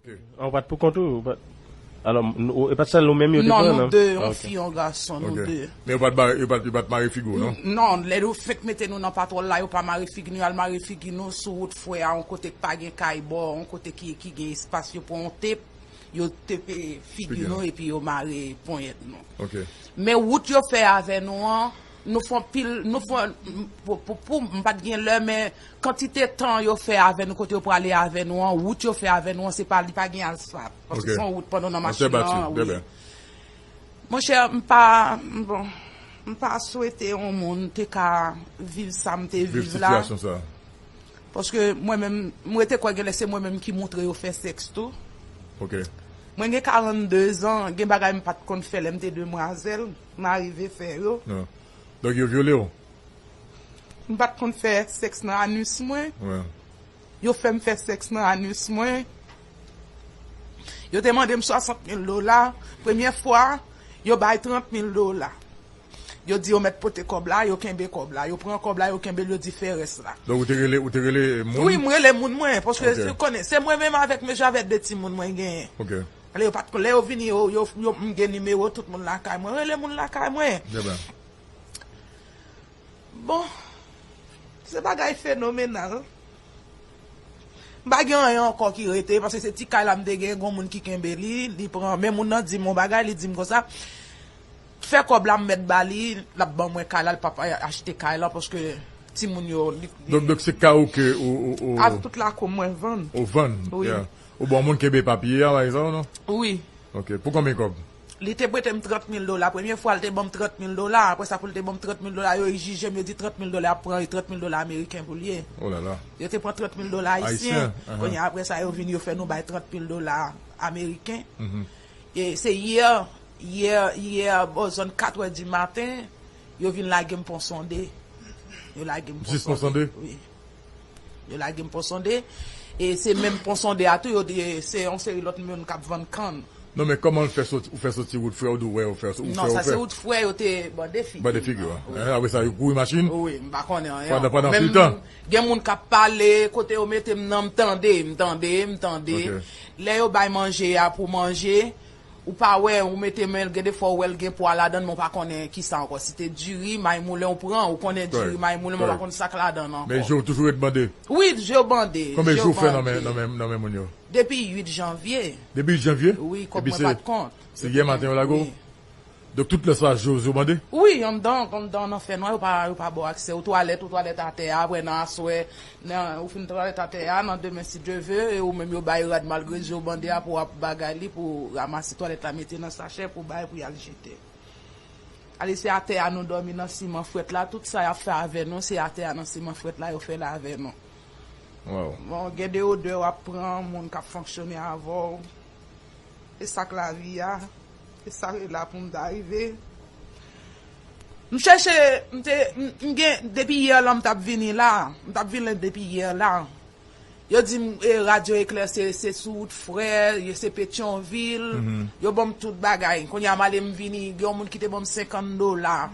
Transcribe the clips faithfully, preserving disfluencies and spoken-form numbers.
An, ou pa t pou kont ou? Ou pa t... Alò, m- ou- e pa t sèl ou menm yo te Non, pran, nou non? De, Ah, yon ok. Fi, yon gason, nou Ok. De. Men yo pa t bare- yo pa t- yo pa t mare figi w, non? Non, lè yo fenk mete nou nan patwòl la, yo pa mare figi nou, y al mare figi nou sou wout fwè a, yon kote k pa gen kay bò, yon kote ki, ki gen espas, yo pran yon tep, yo tepe figi Figi nou, nou. Epi yo mare ponyèt nou. Ok. Men wout yo fè avè nou an, nou fè yon pil, nou fè yon- pou, pou, pou, m pa t gen lè, men kantite tan yo fè avè nou, kote yo prale avè nou an, wout yo fè avè nou an, se pa, li pa gen asfalt. Paske Ok. Se yon wout pandan nan An tè machin bati, nan, byen, wi. Byen. Monchè, m pa, bon, m pa swete yon moun te ka viv sa m te Viv viv la. Sitiyasyon sa. Paske mwen menm, m rete kwè genlè se mwen menm ki montre yo fè sèks tou. Ok. Mwen gen karannde zan, gen bagay m pa t konn fè lè m te demwazèl, m arive fè yo. Non. Donk yo vyole w? M pa t konn fè sèks nan anus mwen. Wi. Yo fè m fè sèks nan anus mwen. Yo te mande m swasant mil dola. Premye fwa, yo bay trant mil dola. Yo di yo mèt pote kòb la, yo kenbe kòb la. Yo pran kòb la, yo kenbe l, yo di fè rès la. Donk ou te rele, ou te rele moun? Wi, m rele moun mwen, paske Ok. Ou konnen, se mwen menm avèk mesye avèk de timoun mwen genyen. Ok. Lè yo pa t, lè yo vini, yo, yo, yo, m gen nimewo tout moun lakay mwen, rele moun lakay mwen. Byen, byen. Bon, se bagay fenomenal. M pa gen anyen ankò ki rete, paske se ti kay la m te gen, gon moun ki kenbe li, li pran, men moun nan di m yon bagay, li di m konsa, fè kòb la m mèt ba li, l ap ban mwen kay la, l p ap achte kay la, paske timoun yo, li, li Donk, donk se kay ou ke ou, ou, ou, Ak tout lakou mwen vann. Ou vann, Wi. Yeah. Ou bon moun kenbe papye a, pa egzanp, non? Wi. Ok, pou konbyen kòb? Li te prete m trant mil dola. Premye fwa, l te ban m trant mil dola. Apre sa, pou l te ban m trant mil dola, yo jije m, yo di trant mil dola ap pran, e trant mil dola ameriken pou l ye. Oh là là. Yo te pran trant mil dola ayisyen. Ayisyen, ahan. Kounye a, apre sa, yo vin, yo fè nou bay trant mil dola ameriken. Mhm. E se yè, yè, yè, bò zòn katrè di maten, yo vin lage m Pon Sonde. Yo lage m Pon Sonde. Jis Pon Sonde? Wi. Yo lage m Pon Sonde. E se menm Pon Sonde a tou, yo di, se yon seri lòt moun k ap vann kann. Non, men kòman l fè soti, ou fè soti wout fwè, ou di w wè, ou fè, ou Non, fè, ou sa se fè. Wout fwè, yo te bande figi Bande m figi, nan. Wi. Hein, apre sa, yo kouri machin? Wi, m pa konnen anyen Pandan, ankò. Pandan Men pil m tan? Gen moun k ap pale, kote yo mete m nan, m tande, m tande, m tande. Ok. Lè yo bay manje a pou manje, ou pa wè, ou mete men l, gen de fwa ou wè l gen pwa ladan l, men ou pa konnen kisa ankò. Si te diri, may moulen ou pran, ou konnen diri, Kòrèk, may moulen, men ou pa kòrèk. Konn sa k ladan l ankò. Men je w toujou ret bande? Wi, je w bande, Konbyen je w jou ou fè nan men, bande. Nan men, nan men moun yo? Depi uit janvye. Depi uit janvye? Wi, kòb Epi mwen se, pa t kont. Se yè maten yo lage w? Wi. Donk tout lè sa, je w, je w bande? Wi, anndan, anndan nan fènwa, yo pa, yo pa ba w aksè. Ou twalèt, ou twalèt atè a, apre nan aswè, nan, ou fin twalèt atè a, nan demen si Dye ve, e ou menm yo bay rad malgre je w bande a pou w ap bagay li, pou w ranmase twalèt la, mete nan sachè, pou w bay, pou y al jete. Ale, se atè a nou dòmi nan siman frèt la, tout sa y ap fè avè nou, se atè a nan siman frèt la yo fè l avè nou. Wow. Bon, gen de odè w ap pran, moun k ap fonksyone avè w. E sa k lavi a. E sa k la pou m ta rive. M chèche, m te, m, m gen, depi yè la m t ap vini la. M t ap vini depi yè la. Yo di m, e, Radyo Eklè se, se sou wout frè, yo se Petyonvil. Mhm. Yo ban m tout bagay. Kounye a m ale m vini, gen yon moun ki te ban m senkant dola.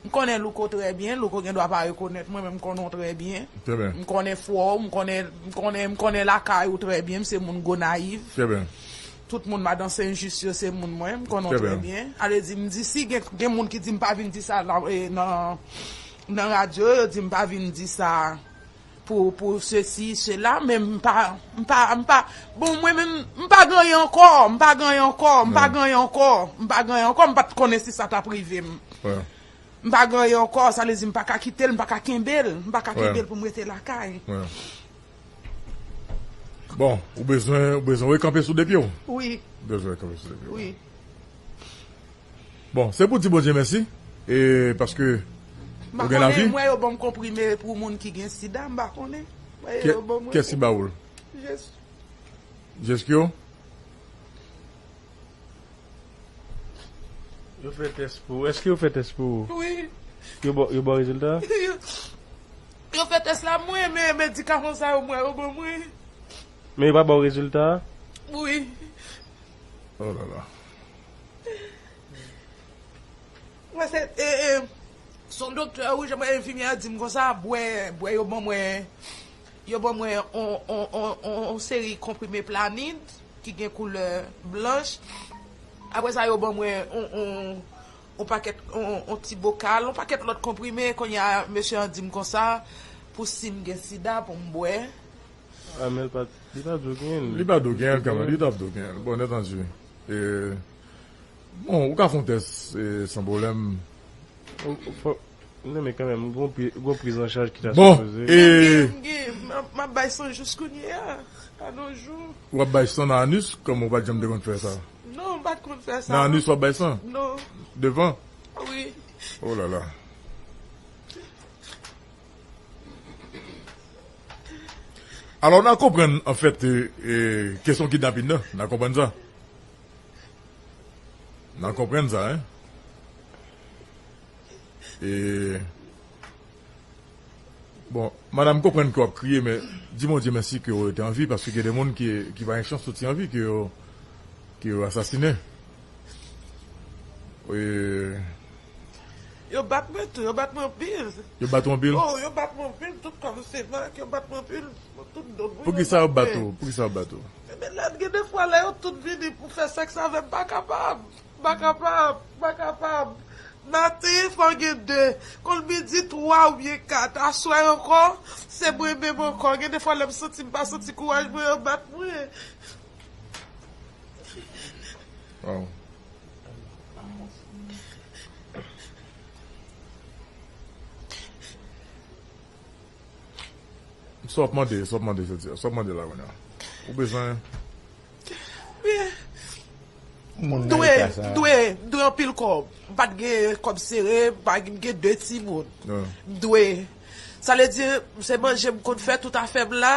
M konnen Louko trè byen, Louko gen dwa pa rekonèt mwen, men m konnen w trè byen. Trè byen. M konnen fwa w, m konnen, m konnen, m konnen lakay ou trè byen, m se moun Gonayiv. Trè byen. Tout moun Madan Sen Jis yo se moun mwen, m konnen w Trè trè byen. Byen. Ale di, m di si gen, gen moun ki di m pa vin di sa la, e, nan, nan radyo, yo di m pa vin di sa pou, pou sesi, sela, men m pa, m pa, m pa, bon, mwen menm, m pa gen anyen ankò, m pa gen anyen ankò, m pa Wi. Gen anyen ankò, m pa gen anyen ankò, m pa t konnen si sa t ap rive m. Wi. M pa gen anyen ankò, sa vle di m pa ka kite l, m pa ka kenbe l, m pa ka Wi. Kenbe l pou m rete lakay. Wi. Bon, ou bezwen, ou bezwen rekanpe sou de pye w? Wi. Ou bezwen rekanpe sou de pye w. Wi. Bon, se pou di Bondye mèsi, e paske M pa ou gen konnen, lavi. M wè yo ban m konprime pou moun ki gen sida, m pa konnen. M wè Kè-, yo ban m kès ki ba ou l? Jezi. Jezi ki yo? Yo fè tès pou ou. Èske yo fè tès pou ou? Wi. Yo ba, yo ba w rezilta? Yo, yo fè tès la, mwen, men medikaman sa yo, mwen, yo ban mwen. Men yo pa ba w rezilta? Wi. Oh là là. Mwen se, e, e, se yon doktè, wi, jan mwen enfimyè a di m konsa, bwè, bwè yo ban mwen Yo ban mwen on, on, on, on, on seri konprime Planid ki gen koulè blanch. Apre sa, yo ban mwen on, on, on pakèt, on, on ti bokal, on pakèt lòt konprime. Kounye a, mesye an di m konsa, pou si m gen sida, pou m bwè. Ah, men li pa, li pa dwe genyen l. Li pa dwe genyen l kanmenm, li t ap dwe genyen l. Bon, nètanji. E, bon, ou ka fè yon tès, e, san pwoblèm. Ou, ou fò, non, men kanmenm, gon pri-, gon priz an chaj ki ta Bon, sipoze. E, M gen, m gen, m ap, m ap bay san jis kounye a, a nos jours. W ap bay san nan anus, kòman w pa t janm te konn fè sa? Non, m pa t konn fè sa. Nan anus w ap bay san? Non. Devan? Wi. Oh là là. Alò, n a konprann, anfèt, e, e, kesyon kidnapin nan. N a konprann sa. N a konprann sa, en. E, bon, madanm, m konprann ke w ap kriye, men di Bondye mèsi ke w rete an vi, paske gen de moun ki, ki pa gen chans soti an vi, ke yo, ke yo asasinen. E, Yo bat mwen tou, yo bat mwen anpil. Yo bat ou anpil? Oh, yo bat mwen anpil, tout kò m se mak, yo bat mwen anpil. Tout do m, wi, yo bat mwen. Poukisa yo bat ou? Poukisa yo bat ou? Ebyen, lè, gen de fwa, lè yo tout vini pou fè sèks avè m, m pa kapab. M pa kapab, m pa kapab. Maten, fò gen de. Kon l midi, twa oubyen kat. Aswè ankò, se mwen menm ankò. Gen de fwa, lè m santi m pa santi kouraj mwen, yo bat mwen. Wow. Sa w ap mande, sa w ap mande jodi a, sa w ap mande la kounye a. Ou bezwen Byen. Moun nan Dwe, eta sa. Dwe, dwe anpil kòb. M pa t gen kòb sere, m pa gen, m gen de timoun. Ah. M dwe. Sa vle di, se manje m konn fè tout afè m la.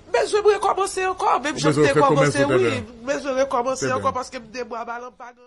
M bezwen m rekòmanse ankò, menm Ou jan m bezwen te fè kòmanse, kòmanse, wi. Trè byen. M bezwen rekòmanse Trè ankò byen. Paske m de bwa balan pa gen.